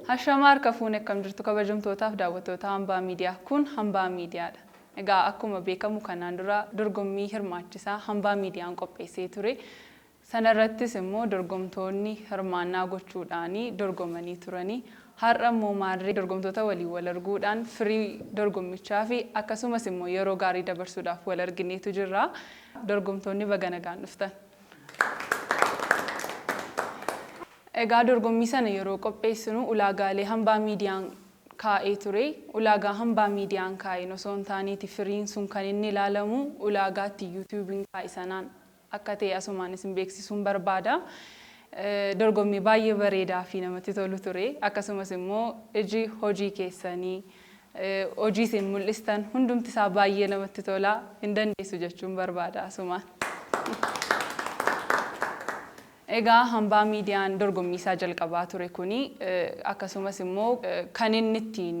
Ashamaa harka fuune akkam jirtu kabajamtootaaf daawwattoota Hambaa Miidiyaa. Kun Hambaa Miidiyaadha. Egaa akkuma beekamu kanaan dura dorgommii hirmaachisaa Hambaa Miidiyaan qopheessee ture. Sanarrattis immoo dorgomtoonni hirmaannaa gochuudhaan dorgomanii turanii. Har'a immoo maarree dorgomtoota waliin wal arguudhaan firii dorgommichaa fi akkasumas immoo yeroo gaarii dabarsuudhaaf wal argineetu jirra. Dorgomtoonni baga nagaan dhuftan. Egaa dorgommii sana yeroo qopheessinu ulaagaalee Hambaa Miidiyaan kaa'ee ture. Ulaagaa Hambaa Miidiyaan kaa'een osoo hin taaneeti firiin sun kan inni ilaalamu ulaagaa itti YouTube'n kaa'e sanaan akka ta'e asumaan isin beeksisuun barbaada. Dorgommii baay'ee bareedaa fi namatti tolu ture. Akkasumas immoo iji hojii keessanii hojii isin mul'istan hundumti isaa baay'ee namatti tola. Hin dandeessu jechuun barbaada asumaan. Egaa Hambaa Miidiyaan dorgommii isaa jalqabaa ture kuni akkasumas immoo kan inni ittiin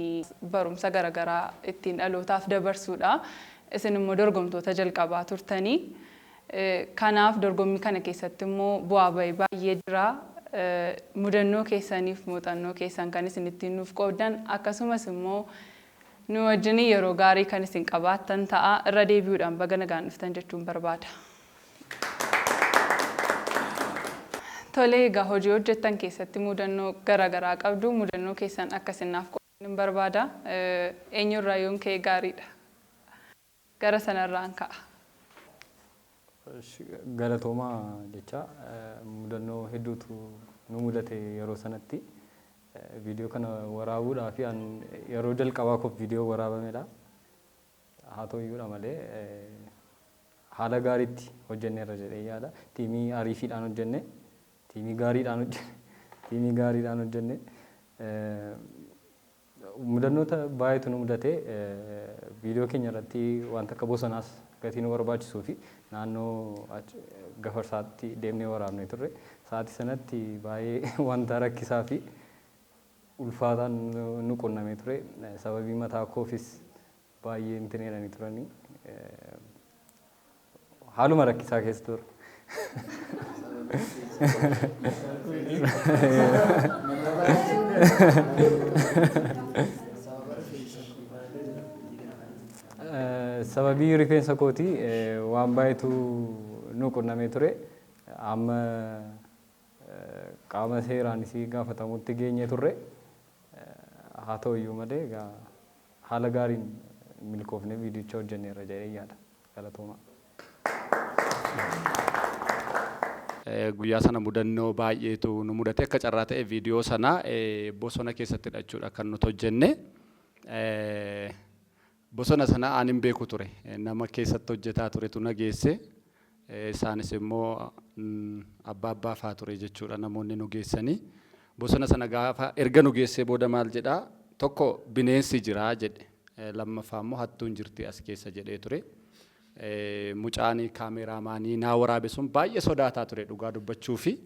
barumsa garaagaraa ittiin dhalootaaf dabarsuudha. Isin immoo dorgomtoota jalqabaa turtanii. Kanaaf dorgommii kana keessatti immoo bu'aa ba'ii baay'ee jira. Mudannoo keessaniif muuxannoo keessan kan isin ittiin nuuf qooddan akkasumas immoo nu wajjin yeroo gaarii kan isin qabaattan ta'a. Irra deebi'uudhaan baga nagaan dhuftan jechuun barbaada. Tole, egaa hojii hojjettan keessatti mudannoo garaagaraa qabdu. Mudannoo keessan akka isin naaf qooddan hin barbaada. Eenyurraa yoon ka'e gaariidha? Gara sanarraan ka'a. Galatoomaa jecha mudannoo hedduutu nu mudate yeroo sanatti. Viidiyoo kana waraabuudhaaf yeroo jalqabaa koof viidiyoo waraabamedha. Haa ta'u iyyuudha malee haala gaariitti hojjenneerra jedhee yaada. Tiimii ariifiidhaan hojjenne, tiimii gaariidhaan hojjenne, tiimii gaariidhaan hojjenne. Mudannoota baay'eetu nu mudate. Viidiyoo keenya irratti wanta akka bosonaas gatii nu barbaachisuu fi naannoo Gafarsaatti deemnee waraabnee turre. Sa'aatii sanatti baay'ee wanta rakkisaa fi ulfaataan nu qunnamee ture. Sababii mataa koofis baay'ee intin jedhanii turanii. Haaluma rakkisaa keessa ture. Sababii rifeensa kooti waan baay'eetu nu qunnamee ture. Amma qaama seeraanis gaafatamutti geenyee turre. Haa ta'u iyyuu malee egaa haala gaariin milkoofnee viidiyicha hojjenneerra jedhee yaada. Galatoomaa. Guyyaa sana mudannoo baay'eetu nu mudate. Akka carraa ta'e viidiyoo sana bosona keessattidha jechuudha kan nuti hojjenne. Bosona sana ani hin beeku ture. Nama keessatti hojjetaa turetu na geesse. Isaanis immoo abbaa abbaa faa ture jechuudha namoonni nu geessanii. Bosona sana gaafa erga nu geessee booda maal jedhaa, tokko bineensi jira jedhe. Lammaffaa immoo hattuun jirti as keessa jedhee ture. Mucaan kaameeraamaanii naa waraabe sun baay'ee sodaataa ture dhugaa dubbachuufi.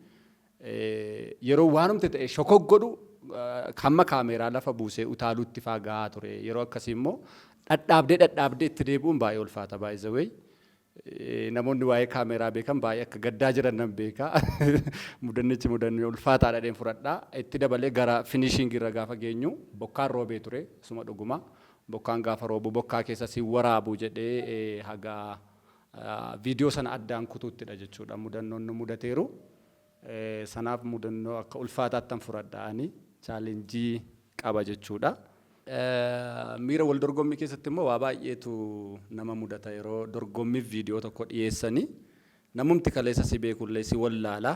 Yeroo waanumti ta'e shokok godhu hamma kaameeraa lafa buusee utaaluutti faa gahaa ture. Yeroo akkasii immoo dhadhaabdee dhadhaabdee itti deebi'uun baay'ee ulfaata, by the way. Namoonni waa'ee kaameeraa beekan baay'ee akka gaddaa jiran nan beeka. Mudannichi mudannoo ulfaataadha jedheen fudhadha. Itti dabalee gara finishing irra gaafa geenyu bokkaan roobee ture. Suma dhuguma. Bokkaan gaafa roobu bokkaa keessa si waraabu jedhee haga viidiyoo sana addaan kutuuttidha jechuudha mudannoon nu mudateeru. Sanaaf mudannoo akka ulfaataattan fudhadha ani, challenge qaba jechuudha. Miira wal dorgommii keessatti immoo waa baay'eetu nama mudata yeroo dorgommiif viidiyoo tokko dhiyeessanii, namumti kaleessa si beekullee si wallaala.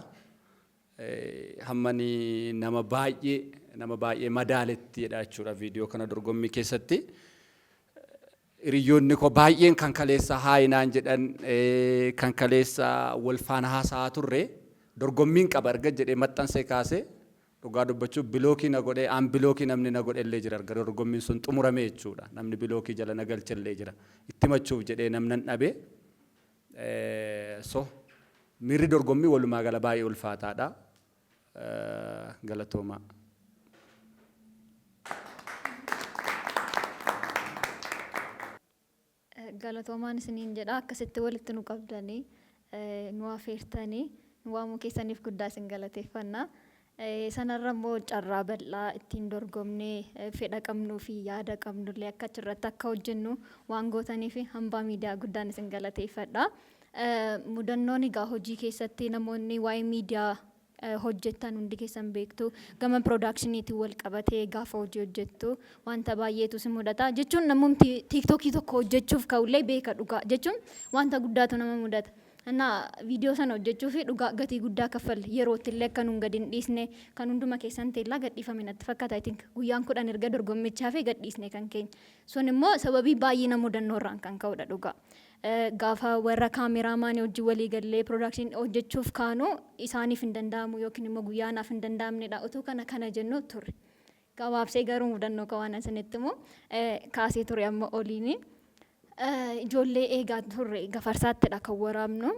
Hammani nama baay'ee madaaletti jedha jechuudha viidiyoo kana dorgommii keessatti. Hiriyoonni koo baay'een kan kaleessa hi naan jedhan, kan kaleessa wal faana haasa'aa turre, dorgommiin qaba erga jedhee maxxansee kaasee, dhugaa dubbachuuf block na godhee unblock namni na godhe illee jira erga dorgommiin sun xumurame jechuudha. Namni block jala na galche illee jira. Itti himachuuf jedhee namnan dhabe. So miirri dorgommii walumaa gala baay'ee ulfaataadha. Galatoomaa. Galatoomaan isiniin jedha. Akkasitti walitti nu qabdanii, nu afeertanii, nu waamuu keessaniif guddaa isin galateeffanna. Sanarra immoo carraa bal'aa ittiin dorgomnee fedha qabnuu fi yaada qabnullee akka achirratti akka hojjennu waan gootaniif Hambaa Miidiyaa guddaan isin galateeffadha. Mudannoon egaa hojii keessatti namoonni waa'ee miidiyaa hojjettan hundi keessan beektu, gama productioniitiin wal qabatee gaafa hojii hojjettu wanta baay'eetu si mudata jechuun, namumti TikTokii tokko hojjechuuf ka'ullee beeka. Dhugaa jechuun wanta guddaatu nama mudata. Innaa viidiyoo sana hojjechuu fi dhugaa gatii guddaa kaffalle. Yerootti illee akka nuun gadi hin dhiisne kan hunduma keessan teellaa gadhiifame natti fakkaata. I think guyyaan 10 erga dorgommichaa fi gadhiisne kan keenya. Sun immoo sababii baay'ina mudannoo irraan kan ka'udha dhugaa. Gaafa warra cameraman wajjin walii gallee production hojjechuuf kaanu isaaniif hin danda'amu yookiin immoo guyyaa naaf hin danda'amnedha utuu kana kana jennu turre. Gabaabsee garuu mudannoo kan waan isinitti immoo kaasee ture amma oliini. Ijoollee eegaa turre, Gafarsaattidha kan waraabnu.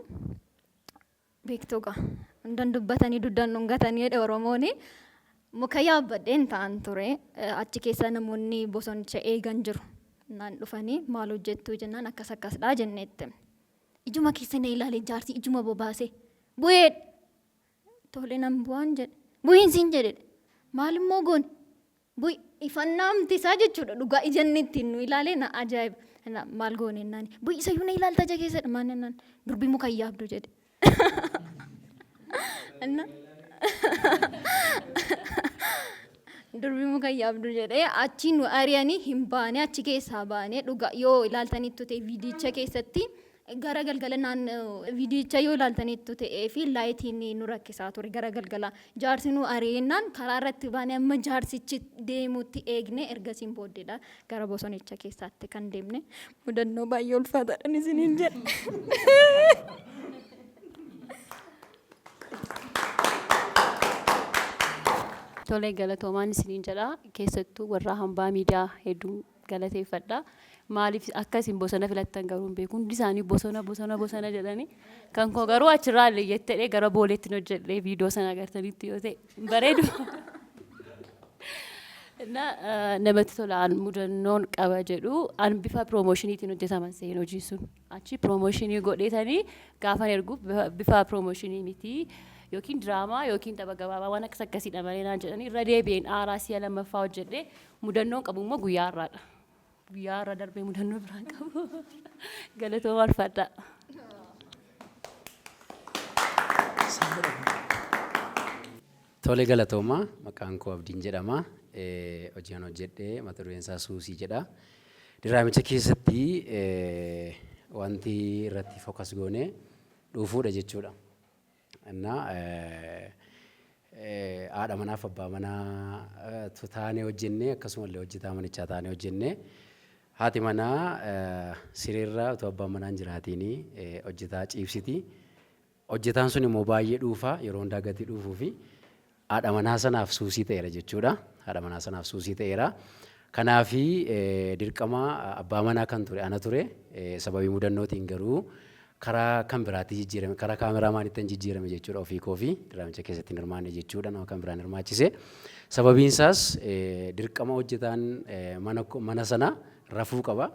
Beektuu gaa, hundan dubbatanii duddan dhungatanii jedhe Oromooni. Muka yaabbadheen ta'an ture. Achi keessa namoonni bosonicha eegan jiru. Naan dhufanii maal hojjettuu jennaan akkas akkasidha jenneetti. Ijuma keessa na ilaale jaarsi, ijuma bobaase. Bu'ee tole nan bu'aan jedhe. Bu'iin siin jedhe. Maal immoo goone? Bu'i ifannaamti isaa jechuudha, dhugaa ijanni ittiin nu ilaale na ajaa'iba. Maal goone jennaan, bu'i isayyuu na ilaalta ija keessadha maal jennaan, durbi muka hin yaabdu jedhe. Inna durbi muka hin yaabdu jedhee achi nu ari'anii hin baane, achi keessaa baane. Dhugaa yoo ilaaltaniittu ta'e viidiyicha keessatti gara galgala naannoo viidiyicha yoo ilaaltaniittu ta'ee fi lightiin nu rakkisaa ture, gara galgala jaarsi nu ari'ennaan karaa irratti baane, amma jaarsichi deemutti eegne, ergasiin booddeedha gara bosonicha keessaatti kan deemne. Mudannoo baay'ee ulfaataadhaan isiniin jedha. Tole, galatoomaan isiniin jedha. Keessattuu warra Hambaa Miidiyaa hedduu galateeffadha. Maaliif akka isin bosona filattan garuu hin beeku. Hundi isaanii bosona, bosona, bosona jedhanii. Kan koo garuu achirraa illee jettee gara Booleetti hojjedhee, viidiyoo sana agartanitti yoo ta'e hin bareedu. Na namatti tola. An mudannoon qaba jedhu, an bifa promotioniitiin hojjetaman seen hojiin sun. Achi promotionii godheetanii gaafan ergu bifa promotionii miti yookiin diraamaa yookiin tapha gabaabaa waan akkas akkasiidha malee naan jedhanii, irra deebi'een aaraa si'a lammaffaa hojjedhe. Mudannoon qabu immoo guyyaa har'aadha. Guyyaa har'a darbee mudannoo biraan qabu. Galatooma, ulfaadhaa. Tole, galatooma. Maqaan koo Abdiin jedhama. Hojii an hojjedhe mata dureen isaa Suusii jedha. Diraamicha keessatti wanti irratti focus goone dhuufuudha jechuudha. Innaa haadha manaaf abbaa manaa taanee hojjenne, akkasumallee hojjetaa manichaa taanee hojjenne. Haati manaa sireerra utuu abbaan manaa hin jiraatiin hojjetaa ciibsiti. Hojjetaan sun immoo baay'ee dhuufa, yeroo hundaa gatii dhuufuu fi haadha manaa sanaaf suusii ta'eera jechuudha. Haadha manaa sanaaf suusii ta'eera. Kanaafi dirqama abbaa manaa kan ture ana ture. Sababii mudannootiin garuu karaa kan biraatti jijjiirame, karaa cameramanitti kan jijjiirame jechuudha, ofii koo fi diraamicha keessatti hin hirmaanne jechuudha, nama kan biraan hirmaachise. Sababiin isaas dirqama hojjetaan mana sana rafuu qaba.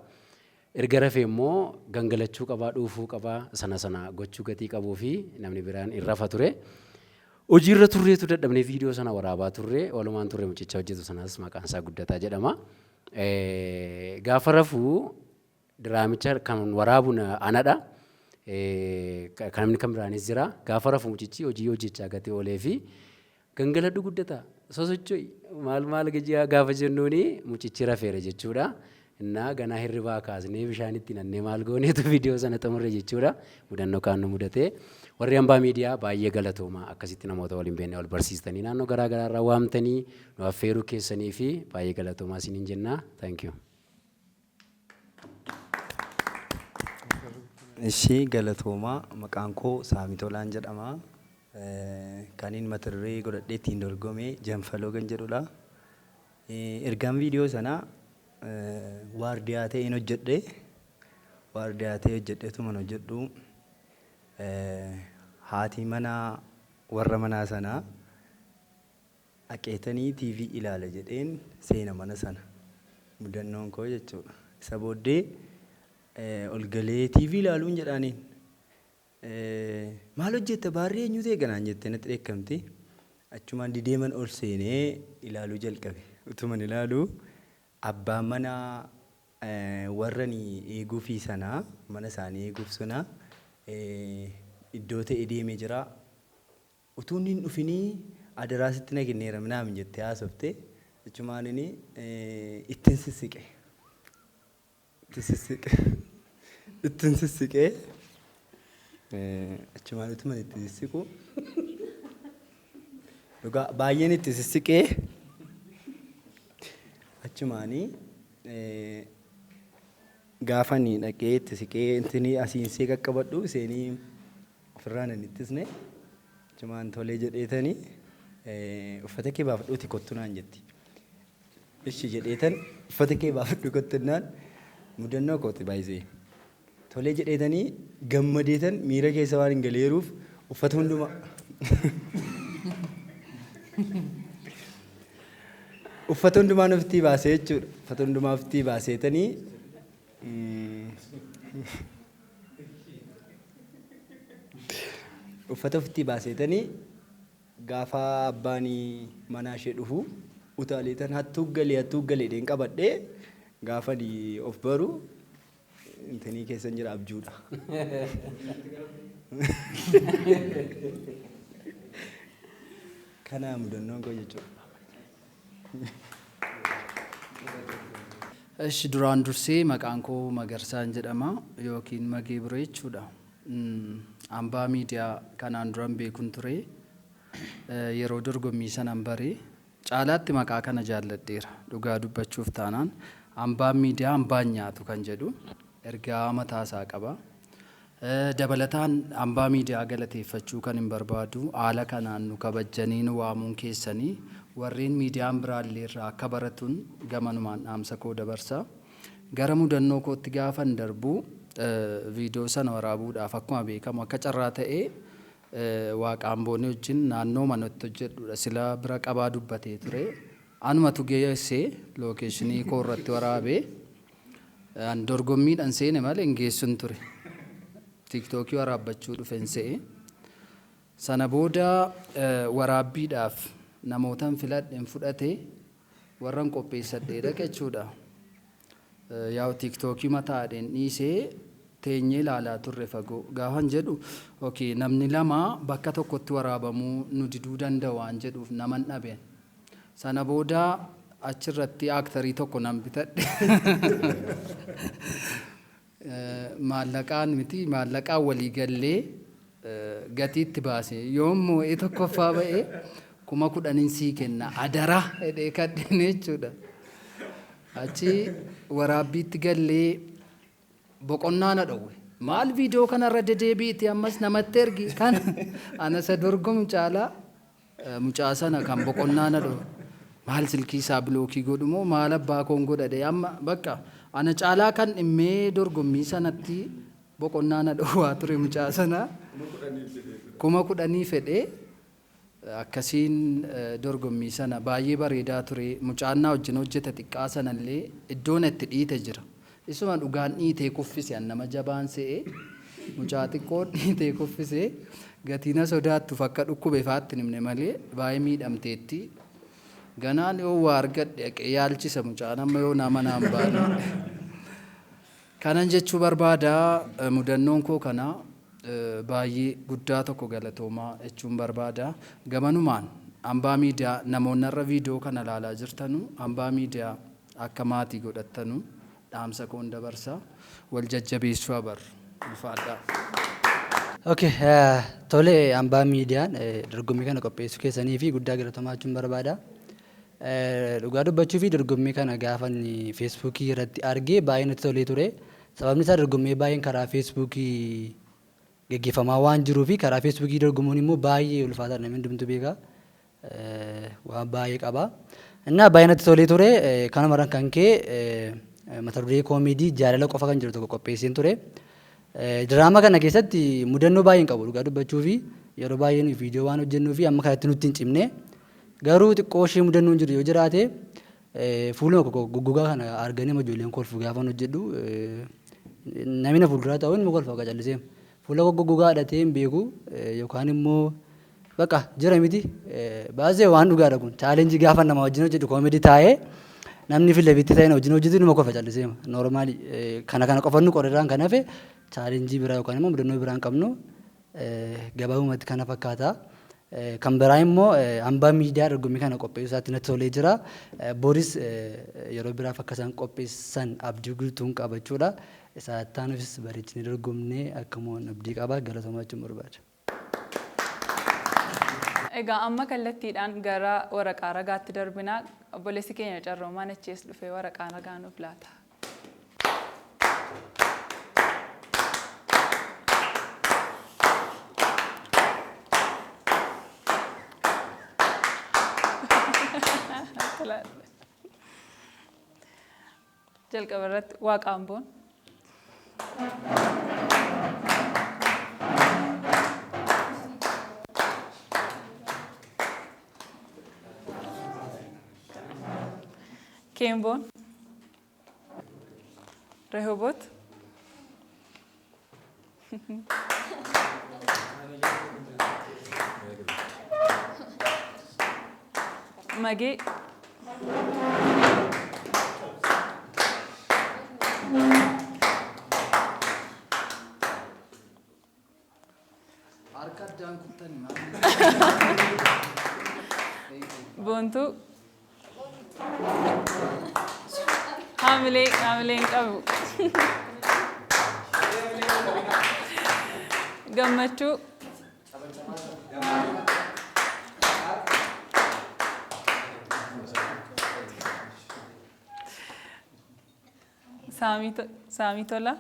Erga rafee immoo gangalachuu qabaa, dhuufuu qabaa, sana sana gochuu gatii qabuu fi namni biraan hin rafa ture. Hojiirra turreetu dadhabnee viidiyoo sana waraabaa turre, walumaan turre. Mucicha hojjetu sanas maqaan isaa Guddataa jedhama. Gaafa rafuu diraamicha kan waraabu anadha. Kan namni kan biraanis jira. Gaafa rafu mucichi hojii hojjechaa gatii oolee fi gangaladhu Guddataa, sosocho'i, maal maal gaafa jennuuni mucichi rafeera jechuudha. Innaa ganaa hirribaa kaasnee bishaan itti nannee maal gooneetu viidiyoo sana xumurre jechuudha. Mudannoo kaan nu mudate. Warri Hambaa Miidiyaa baay'ee galatooma, akkasitti namoota waliin beekne wal barsiistanii naannoo garaa garaa irraa waamtanii nu affeeruu keessanii fi baay'ee galatoomaa isiniin jenna. Thank you. Ishii, galatoomaa. Maqaan koo Saamii Tolaan jedhama. Kaniin mata duree godhadhee ittiin dorgome Janfaloo kan jedhudha. Ergaan viidiyoo sanaa waardiyaa ta'een hojjedhe. Waardiyaa ta'ee hojjedheetuma hojjedhu, haati manaa warra manaa sanaa dhaqeetanii TV ilaala jedheen seena mana sana. Mudannoon koo jechuudha. Isa booddee ol galee TV ilaaluun jedhaaniin. Maal hojjetta, baarrii eenyutu eega naan jettee natti dheekkamti. Achumaan dideeman ol seenee ilaaluu jalqabe. Utuman ilaaluu abbaan manaa warra ani eeguufii sanaa mana isaanii eeguuf sana iddoo ta'e deemee jira. Utuu inni hin dhufinii adaraa sitti na kenneera minaamin jettee haasofte. Achumaan inni ittiin sissiqe. Itti sissiqe. Ittiin sissiqee achumaan utuman itti sissiqu dhugaa baay'een itti sissiqee achumaanii gaafa ani dhaqee itti siqee intini asiin see qaqqabadhu isheenii ofirraa nan ittisne achumaan tolee jedheetanii uffata kee baafadhuuti kottu naan jetti. Ishi jedheetan uffata kee baafadhu kottu naan mudannoo kooti baay'isee. Tolee jedheetanii gammadeetan miira keessa waan hin galeeruuf uffata hundumaan ofitti baasee jechuudha. Uffata hundumaa ofitti baaseetanii uffata ofitti baaseetanii gaafa abbaan manaa ishee dhufu utaaleetan hattuu galee hattuu galee dheen qabadhee gaafa of baru intinii keessan jira abjuudha. Kana mudannoon koo jechuudha. Ishi duraan dursee maqaan koo Magarsaan jedhama yookiin Magee Biroo jechuudha. Hambaa Miidiyaa kanaan duran beekun ture. Yeroo dorgommii sanan bare caalaatti maqaa kana jaalladheera. Dhugaa dubbachuuf taanaan hambaan miidiyaa hambaan nyaatu kan jedhu ergaa mataasaa qaba. Dabalataan Hambaa Miidiyaa galateeffachuu kan hin barbaadu haala kanaan nu kabajjanii nu waamuun keessanii warreen miidiyaan biraallee irraa akka baratuun gamanumaan dhaamsa koo dabarsa. Gara mudannoo kootti gaafan darbu viidiyoo sana waraabuudhaaf akkuma beekamu akka carraa ta'ee Waaqaan Boonee wajjin naannoo manatti hojjedhudha sila bira qabaa dubbatee ture. Anumatu geesse lookeeshinii koo irratti waraabee an dorgommiidhaan seene malee hin geessun ture. Tiiktookii waraabbachuu dhufen se'e. Sana booda waraabbiidhaaf namootan filadhen fudhate warran qopheessadhee dhaqe jechuudha. Yaa'u tiiktookii mataadheen dhiisee teenyee ilaalaa turre fagoo. Gaafan jedhu okay namni lama bakka tokkotti waraabamuu nu diduu danda'a waan jedhuuf naman dhabe. Sana booda achirratti aaktarii tokko nan bitadhe. Maallaqaan miti maallaqaan walii gallee gatii itti baase. Yoon moo'ee tokkoffaa ba'e 10,000n sii kenna adaraa jedhee kadheen jechuudha. Achi waraabbiitti gallee boqonnaa na dhowwe. Maal viidiyoo kanarra dedeebi'iti ammas namatti ergi kana ana isa dorgomu caalaa mucaa sana kan boqonnaa na dhowwe. Maal silkii isaa bilookii godhu moo maal abbaa koon godhadhe amma bakka ana caalaa kan dhimmee dorgommii sanatti boqonnaa na dhowwaa ture mucaa sana. 10,000 fedhee akkasiin dorgommii sana baay'ee bareedaa ture. Mucaan naa wajjin hojjete xiqqaa sanallee iddoon itti dhiite jira. Isuma dhugaan dhiitee kuffise an nama jabaan se'e mucaa xiqqoo dhiitee kuffise gatii na sodaattuuf akka dhukkube faatti hin himne malee baay'ee miidhamteetti. Ganaan yoo waa argadhe dhaqee yaalchisa mucaan amma yoo nama naan baane. Kanan jechuu barbaada mudannoon koo kana baay'ee guddaa tokko galatoomaa jechuun barbaada. Gamanumaan Hambaa Miidiyaa namoonni har'a viidiyoo kana ilaalaa jirtanu Hambaa Miidiyaa akka maatii godhattanu dhaamsa koon dabarsa. Wal jajjabeessuu haa barru. Ulfaadhaa. Okay, tole Hambaa Miidiyaan dorgommii kana qopheessuu keessanii fi guddaa galatoomaa jechuun barbaada. Dhugaa dubbachuu fi dorgommii kana gaafa inni feesbuukii irratti argee baay'ee natti tolee ture. Sababni isaa dorgommii baay'een karaa feesbuukii geggeeffamaa waan jiruu fi karaa feesbuukii dorgomuun immoo baay'ee ulfaataadha namni hundumtuu beeka. Waan baay'ee qaba. Innaa baay'ee natti tolee ture. Kanumarraan kan ka'e mata duree koomeedii jaalala qofa kan jedhu tokko qopheesseen ture. Diraamaa kana keessatti mudannoo baay'een qabu dhugaa dubbachuu fi yeroo baay'ee nuyi viidiyoo waan hojjennuu fi amma kanatti nutti hin cimne. Garuu xiqqoo ishee mudannoon jiru yoo jiraate fuuluma goggogaa kana arganii amma ijoolleen kolfu gaafan hojjedhu namni na fuulduraa taa'u inni kolfa akka callisee. Fuula goggogaa hidhatee hin beeku yookaan immoo Bakka jira miti baay'ee waan dhugaadha kun. Challenge gaafa nama wajjin hojjetu comedy taa'ee namni fi lebitti ta'e wajjin hojjetu numa qofa calliseema. Normal kana kana qofa nu qorerraan kan hafe challenge biraa yookaan immoo mudannoo biraa hin qabnu, gabaabumatti kana fakkaata. Kan biraa immoo Hambaa Miidiyaa dorgommii kana qopheessuu isaatti natti tolee jira. Boris yeroo biraaf akka isaan qopheessan abdii guutuun qaba jechuudha. Isa ittaanuufis bareechinee dorgomnee akka mo'annu abdii qaba. Galatoomaa jechuun barbaada. Egaa amma kallattiidhaan gara waraqaa ragaatti darbinaa. Obboleessi keenya Carroomaan achiis dhufee waraqaa ragaa nuuf laata. Jalqaba irratti Waaqaan boon. Keemboon. Rehoboot. Magee. Harka addaan kuttani maal? Boontuu. Haamilee haamilee hin qabu. Gammachuu. Saamii Tola.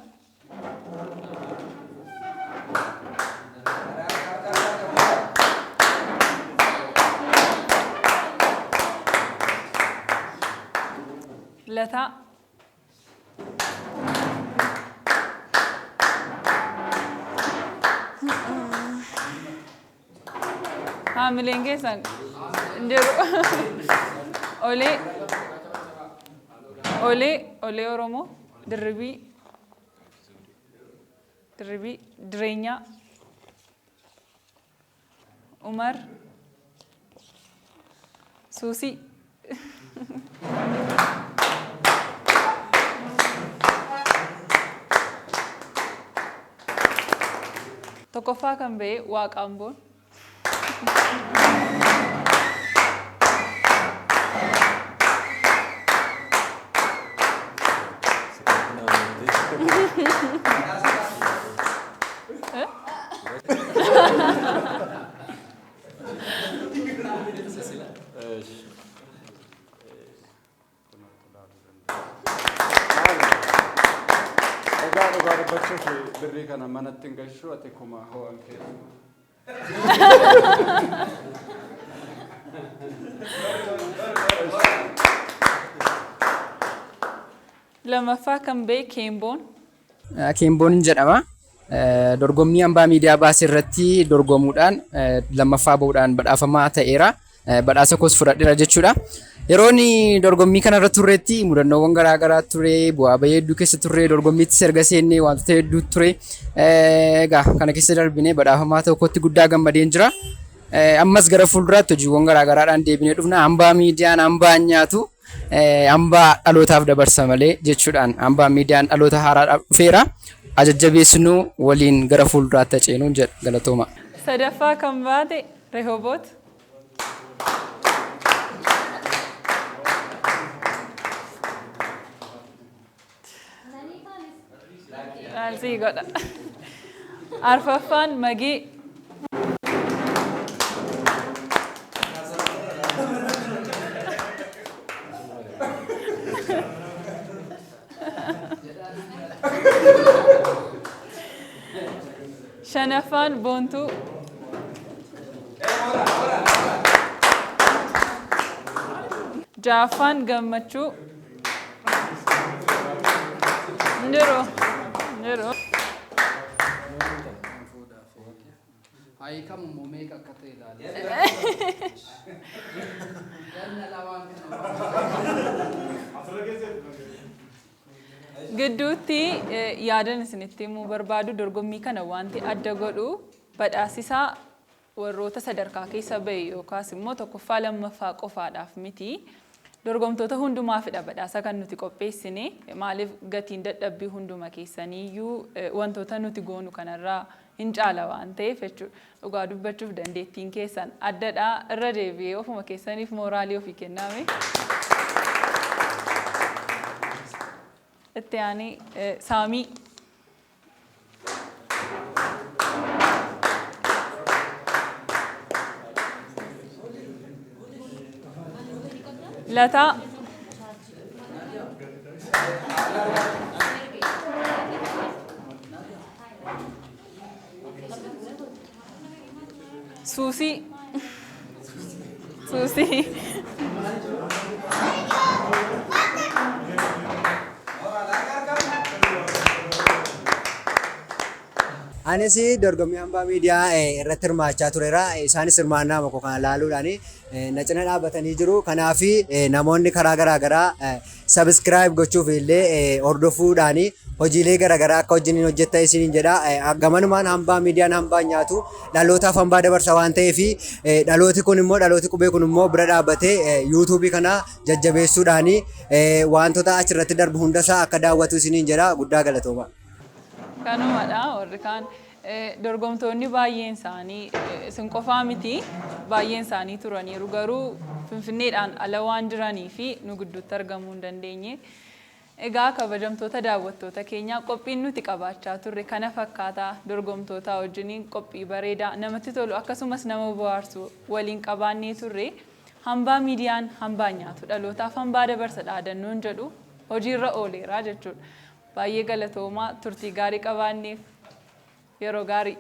Lataa. Haamileen keessan hin jiru. Olee. Olee Olee Oromoo. Dirribii. Dirribii. Jireenyaa. Umar. Suusii. Tokkoffaa kan ba'e Waaqaan boon. Egaa dhugaa dubbachuuf birrii kana manatti hin gashu, ati kuma ho'an keessa. Lammaffaa kan ba'e Keemboon. Keemboon jedhama. Dorgommii Hambaa Miidiyaa baase irratti dorgomuudhaan lammaffaa bahuudhaan badhaafamaa ta'eera. Badhaasa koos fudhadheera jechuudha. Yeroon dorgommii kanarra turretti mudannoowwan garaa garaa ture, bu'aa bahii hedduu keessa turre, dorgommiittis erga seennee wantoota hedduu ture. Egaa kana keessa darbinee badhaafamaa ta'uu kootti guddaa gammadeen jira. Ammas gara fuulduraatti hojiiwwan garaa garaadhaan deebinee dhufna. Hambaa Miidiyaan hambaa hin nyaatu. Hambaa dhalootaaf dabarsa malee jechuudhaan Hambaa Miidiyaan dhaloota haaraadhaaf dhufeera. Ajajjabeessinuu waliin gara fuulduraatti aceenuun jedha, galatooma. Sadaffaa kan baate Rehoboot. Maal sii godha. Arfaffaan Magii. Shanaffaan Boontuu. Ja'affaan Gammachuu. Hin jiru. Hin jiru. Hayi kam immoo meeqa akka ta'e ilaali. Ganna lamaan kana. Gidduutti yaadan isinitti himuu barbaadu, dorgommii kana wanti adda godhu badhaasisaa warroota sadarkaa keessa bahe yookaas immoo tokkoffaa lammaffaa qofaadhaaf miti. Dorgomtoota hundumaafidha badhaasa kan nuti qopheessine. Maaliif gatiin dadhabbii hunduma keessaniiyyuu wantoota nuti goonu kanarraa hin caala waan ta'eef jechuudha. Dhugaa dubbachuuf dandeettiin keessan addadha. Irra deebi'ee ofuma keessaniif mooraalii ofii kennaame. Itti aanee Saamii. Lataa. Suusii. Suusii. Anis dorgommii Hambaa Miidiyaa irratti hirmaachaa tureera. Isaanis hirmaannaa koo kana ilaaluudhaan na cina dhaabbatanii jiru. Kanaaf namoonni karaa garaa garaa subscribe gochuuf illee hordofuudhaan hojiilee garaa garaa akka wajjiniin hojjettan isiniin jedha. Gamanumaan Hambaa Miidiyaan hambaa nyaatu dhalootaaf hambaa dabarsa waan ta'eef, dhalooti kun immoo, dhalooti qubee kun immoo bira dhaabbatee yuutuubii kana jajjabeessuudhaan wantoota achirratti darbu hundasaa akka daawwatu isiniin jedha. Guddaa galatooma. Kanumadha warri kaan. Dorgomtoonni baay'een isaanii, isin qofaa miti, baay'een isaanii turaniiru, garuu Finfinneedhaan ala waan jiranii fi nu gidduutti argamuu hin dandeenye. Egaa kabajamtoota daawwattoota keenyaa, qophiin nuti qabaachaa turre kana fakkaataa. Dorgomtoota wajjiniin qophii bareedaa namatti tolu akkasumas nama bohaarsu waliin qabaannee turre. Hambaa Miidiyaan hambaa nyaatu dhalootaaf hambaa dabarsa dhaadannoon jedhu hojiirra ooleera jechuudha. Baay'ee galatoomaa, turtii gaarii qabaanneef yeroo gaarii.